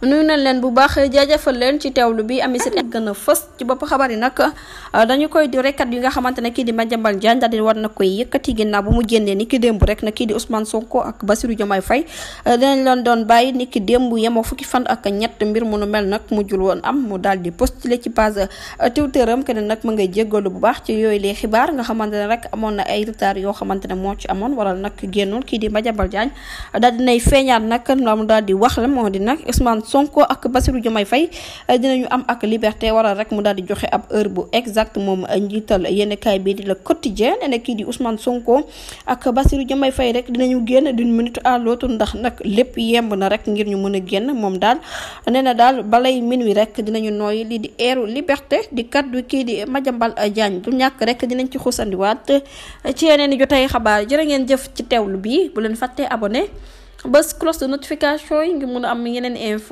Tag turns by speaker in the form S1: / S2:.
S1: nuyu nañ leen bu baax jaajëfal leen ci teewlu bi ami sit gën a fës ci bopp xabar yi nag dañu koy di rekat yi nga xamante ne kii di Madiambal Diagne daal di war na koy yëkkati ginnaaw bu mu génnee ni ki démb rek na kii di Ousmane Sonko ak Bassirou Diomaye Faye dinañ leen doon bàyyi ni ki démb yemoo fukki fan ak ñett mbir mu nu mel nag mujjul woon am mu daal di postuler ci page Twitter am que ne nag ma ngay jéggalu bu baax ci yooyu les xibaar nga xamante ne rek amoon na ay retard yoo xamante ne moo ci amoon waral nag génnoon kii di Madiambal Diagne daal dinay feeñaat nag la mu daal di wax la moo di nag Ousmane Sonko ak Bassirou Diomaye Faye dinañu am ak liberté waral rek mu daal di joxe ab heure bu exact moom njiital yéen kaay bii di Le Quotidien nee na kii di Ousmane Sonko ak Bassirou Diomaye Faye rek dinañu génn d'une minute à l'autre ndax nag lépp yemb na rek ngir ñu mën a génn moom daal nee na daal balay minuit rek dinañu nooy lii di eeru liberté di kaddu kii di Madiambal Diagne du ñàkk rek dinañ ci xusandiwaat ci yeneen i jotay xabaar jërë ngeen jëf ci teewlu bi bu leen fàttee abonné bës cloche de notification yi ngir mën a am yeneen info